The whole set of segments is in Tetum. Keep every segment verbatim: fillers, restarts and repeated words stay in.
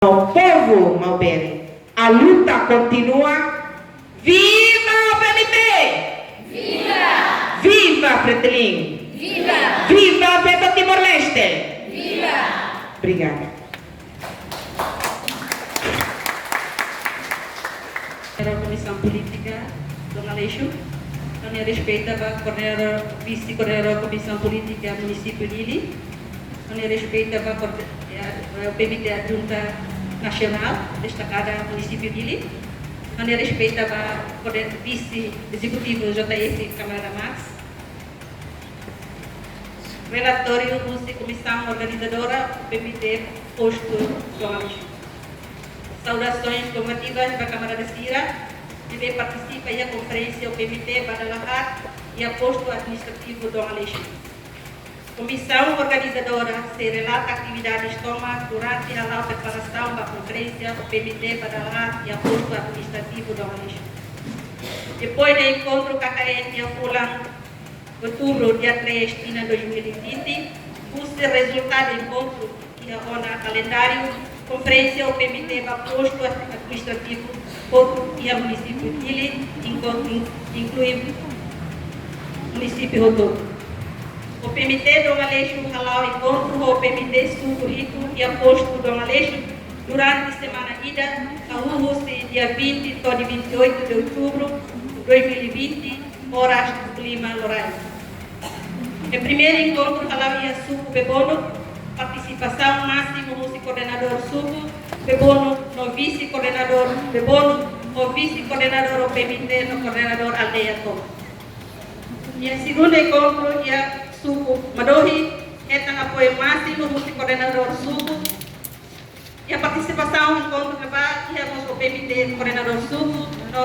no povu maubere. A luta kontinua. Viva O P M T! Viva! Viva Fretilin! Viva! Viva Veto Timor-Leste! Viva! Obrigada. Koordenadór Komisaun Polítika Dom Aleixo, ha'u-nia respeitu ba koordenadór, vise-koordenadór Komisaun Polítika Munisípiu Dili, ha'u-nia respeitu ba koorde-, ya, eh, O P M T Adjunta Nasionál, destakada Munisípiu Dili, ha'u-nia respeitu ba koorden-, vise ezekutivu J F, kamarada Max, relatóriu husi Komisaun Organizadora O P M T Postu Dom Aleixo. Saudasoens konvidativas ba kamarada sira ne'ebé partisipa iha konferénsia O P M T ba dala haat iha Postu Administrativu Dom Aleixo. Komisaun Organizadora sei relata atividades tomak durante hala'o preparasaun ba konferénsia O P M T ba dala haat iha Postu Administrativu Dom Aleixo. Depois de enkontru K K N iha fulan Outubru, dia três, tinan dois mil e vinte, husi rezultadu enkontru iha ona kalendáriu konferénsia O P M T ba postu administrativu hotu iha Munisípiu Dili, inko-, in-, inklui munisípiu hotu. O P M T Dom Aleixo hala'o enkontru ho O P M T Suku Hitu iha Postu Dom Aleixo durante semana ida, hahú husi dia vinte to'o dia vinte e oito de outubro dois mil e vinte, oras klima lorain. Iha primeiru enkontru hala'o iha Suku Bebonuk, partisipasaun másimu husi koordenadór suku Bebonuk no vise-koordenadór Bebonuk, ho vise-koordenadór O P M T no koordenadór aldeia tomak. Iha segundu enkontru iha Suku Madohi, hetan apoiu másimu husi koordenadór suku. Iha partisipasaun enkontru ne'ebá iha mós O P M T koordenadór suku no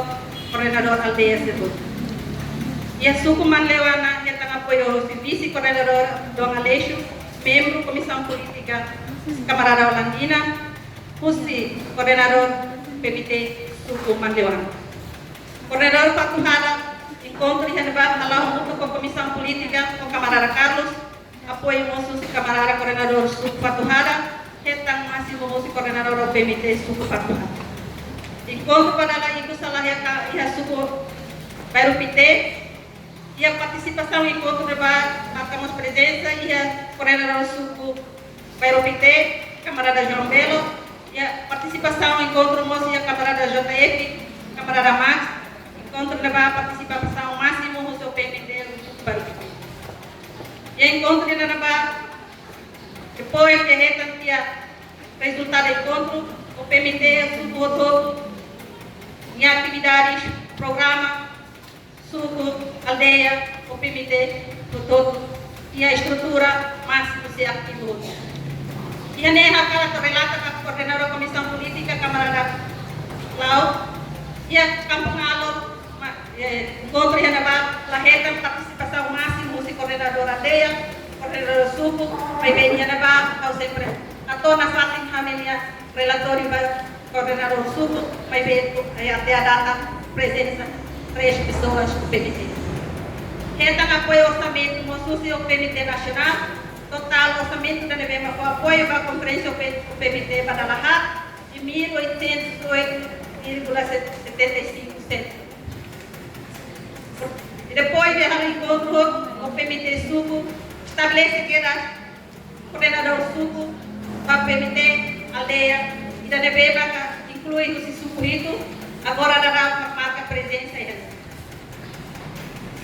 koordenadór aldeia sira hotu. Iha Suku Manleuana hetan apoiu husi vise-koordenadór Dom Aleixo, membru Komisaun Polítika, kamarada Olandina, husi koordenadór P M T Suku Manleuana. Koordenadór Fatuhada, enkontru iha ne'ebá hala'o hamutuk ho Komisaun Polítika ho kamarada Carlos, apoiu mós husi kamarada koordenadór Suku Fatuhada, hetan másimu husi koordenadór O P M T Suku Fatuhada. Enkontru ba dala ikus hala'o iha ka-, iha Suku Bairru Pité, iha partisipasaun enkontru ne'ebá marka mós prezensa iha koordenadór Suku Bairru Pité, kamarada João Belo, iha partisipasaun enkontru mós iha kamarada J F, kamarada Max, enkontru ne'ebá partisipasaun másimu husi O P M T Suku Bairru Pité. Iha enkontru ne'ebá, depois de hetan tiha rezultadu enkontru, O P M T suku hotu-hotu, iha atividades, programa, suku, aldeia, O P M T hotu-hotu, iha estrutura másimu sei ativu hotu. Iha ne'e ha'u hakarak relata ba koordenadór Komisaun Polítika, kamarada Lau, iha Kampung Alo, ma-, eh, enkontru iha ne'ebá la hetan partisipasaun másimu husi koordenadór aldeia, koordenadór suku, maibé iha ne'ebá ha'u sempre hato'o nafatin ha'u-nia relatóriu ba koordenadór suku, maibé, eh, até a data prezensa três pessoas O P M T. Hetan apoiu orsamentu mós husi O P M T Nasionál, totál orsamentu ida ne'ebé mak fó apoiu ba konferénsia O P, O P M T ba dala haat, de mil oitocentos e oito vírgula setenta e cinco cêntimos. E depois de halo enkontru, O P M T suku estabelese kedas koordenadór suku ba O P M T aldeia, ida ne'ebé maka inklui husi Suku Hitu, agora daudaun marka prezensa iha ne'e.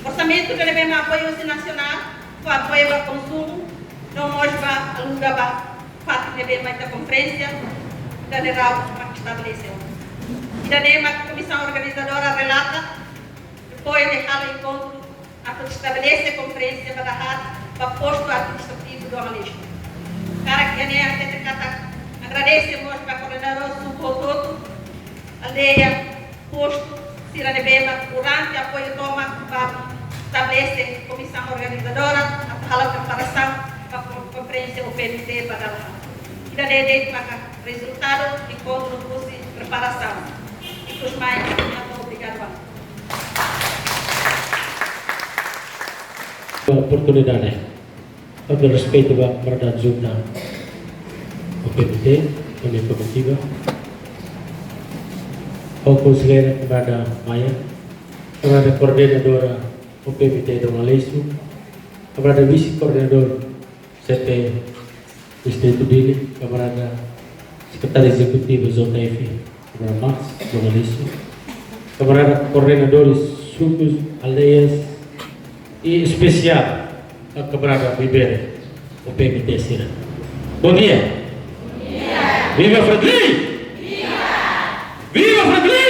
Orsamentu ida ne'ebé mak apoiu husi nasionál, fó apoiu ba konsumu, no mós ba aluga ba fatin ne'ebé mak iha konferénsia, ida ne'e daudaun mak estabelese. Ida ne'e mak komisaun organizadora relata, depois de halo enkontru, atu estabelese konferénsia ba dala haat ba postu administrativu Dom Aleixo. Hakarak iha ne'e hatete katak agradese mós ba koordenadór suku hotu-hotu, aldeia, postu, sira ne'ebé mak durante apoiu tomak ba estabelese komisaun organizadora atu halo preparasaun ba kon-, konferénsia O P M T ba dala haat. Ida ne'e de'it maka rezultadu enkontru husi preparasaun. Ikus mai, obrigadu. Oportunidade. Ha'u-nia respeitu ba kamarada adjunta O P M T. Imi komitiva, ho konselleira kamarada Maia, kamarada koordenadora O P M T Dom Aleixo, kamarada vise-koordenadór C P Distritu Dili, kamarada sekretáriu ezekutivu J F, kamarada Max Dom Aleixo, kamarada koordenadores sukus, aldeias, i espesiál kamarada Bibere, O P M T sira. Bom dia. Viva Fretilin! Viva Fretilin!